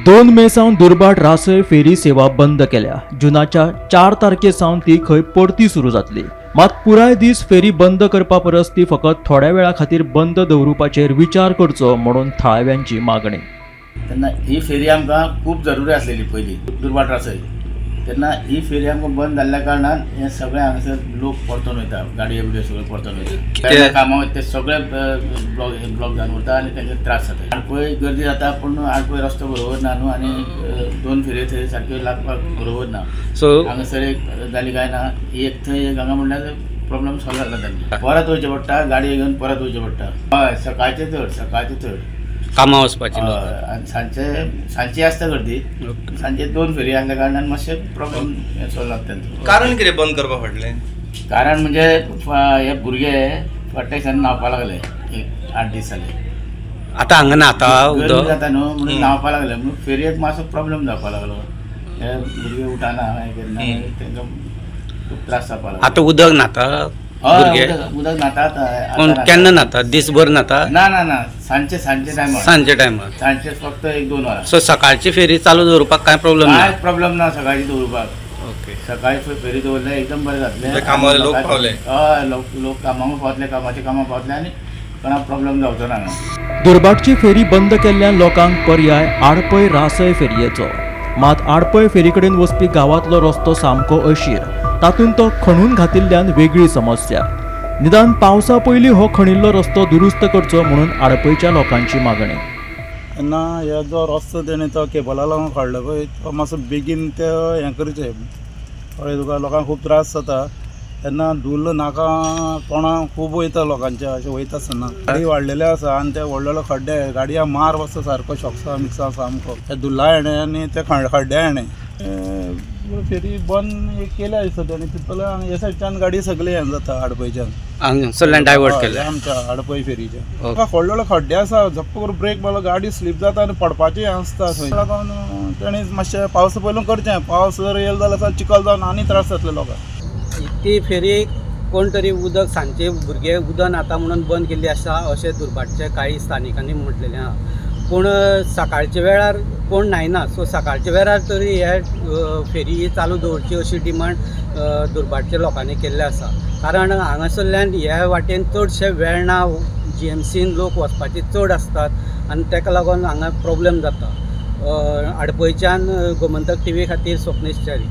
2 मे सावन दुर्भाट रासय फेरी सेवा बंद केल्या. जुनाच्या 4 तारखे सावन ती खंय परती सुरू जातली. मात पुराय दीस फेरी बंद करपा परस ती फकत थोड्या वेळा खातीर बंद दवरुपाचेर विचार करचो म्हणून थळाव्यांची मागणी. तेन्ना ही फेरी आमकां खूब जरुरी आसलेली पयलीं दुर्भाट रासय, तेन्ना ही फेरी आमकां बंद जाल्ल्या कारणान हे सगळे हांगासर लोक परतून वयता, गाडयो बिडयो सगळे परतून वयता, कामां वयता ते सगळे ब्लॉक जावन उरता आनी तांकां त्रास जाता. आडपय गर्दी जाता पूण आडपय रस्तो बरोबर ना न्हू आनी 2 फेरयो थंय सारक्यो लागपाक बरोबर ना. सो हांगासर एक जाली काय ना, एक थंय एक हांगा म्हणल्यार प्रॉब्लम सॉल्व जाला तांकां. परत वयचें पडटा, गाडयो घेवन परत वयचें पडटा. हय, सकाळचें चड, सकाळचें चड कामां वचपाची आनी सांजची आसता गर्दी. सांजचे 2 फेरी आसल्या कारणान मातशें प्रॉब्लम सॉल्व जाता तेंचो. कारण कितें बंद करपा फाटलें कारण म्हणजे हे भुरगे फाटल्या दिसांनी न्हांवपा लागले, एक 8 दीस जाले आतां हांगा न्हाता, गर्मी जाता न्हू म्हणून न्हांवपा लागले, म्हणून फेरयेक मातसो प्रॉब्लम जावपा लागलो. हे भुरगे उठाना हें करिना, तेंकां खूब त्रास जावपा लागलो. आतां उदक न्हाता उदक न्हाता कोण? केन्ना न्हाता? दीसभर न्हाता? ना ना ना, सांजचे, सांजचे टायमार, सांजचे टायमार, सांजचे फक्त 1-2 वरां. सो सकाळची फेरी चालू दवरपाक कांय प्रॉब्लम ना? कांय प्रॉब्लम ना सकाळची दवरपाक. ओके, सकाळी फेरी दवरल्यार एकदम बरें जातलें. कामाक लोक पावले, हय, लोक कामाक पावतले, कामाच्या कामाक पावतले आनी कोणाक प्रॉब्लम जावचो ना. दुर्भाटची फेरी बंद केल्ल्यान लोकांक पर्याय आडपय रासय फेरयेचो. मात आडपय फेरी कडेन वचपी गांवांतलो रस्तो सामको अशीर, तातूंत तो खणून घातिल्ल्यान वेगळी समस्या. निदान पावसा पयलीं हो खणिल्लो रस्तो दुरुस्त करचो म्हणून आडपयच्या लोकांची मागणी. तेन्ना हे जो रस्तो तेणें तो केबला लागून काडलो पळय तो मातसो बेगीन ते हें करचें, कळ्ळें तुका? लोकांक खूब त्रास जाता तेन्ना, धुल्ल नाका तोंडां खूब वयता लोकांच्या, अशें वयता आसतना गाडी वाडलेले आसा आनी ते व्हडले व्हडले खड्डे, गाडयां मार बसता सारको शॉक्सा मिक्सा सामको त्या धुल्ला हेणें आनी त्या खड्ड्या हेणें. फेरी बंद केल्या दिसता तेणी तितलो हे सायडच्यान गाडी सगळी हें जाता आडपयच्यान, हांगासरल्यान डायवर्ट केल्या आमच्या आडपय फेरीच्या. व्हडले व्हडले खड्डे आसा, झप्प करून ब्रेक मारलो गाडी स्लीप जाता आनी पडपाचें हें आसता थंय. लागून तेणी मातशें पावसा पयलू करचें, पावस जर येयलो जाल्यार चिखल जावन आनी त्रास जातले लोकांक. ती फेरी कोण तरी उदक सांजचे भुरगे उदक न्हाता म्हणून बंद केल्ली आसा अशें दुर्भाटच्या कांय स्थानिकांनी म्हटलेलें आहा. पूण सकाळच्या वेळार कोण न्हायना, सो सकाळच्या वेळार तरी हे फेरी चालू दवरची अशी डिमांड दुर्भाटच्या लोकांनी केल्ली आसा. कारण हांगासरल्यान ह्या वाटेन चडशे वेर्णा GMCन लोक वचपाचे चड आसतात आनी ताका लागून हांगा प्रॉब्लम जाता. आडपयच्यान गोमंतक TV खातीर स्वप्नेश च्यारी.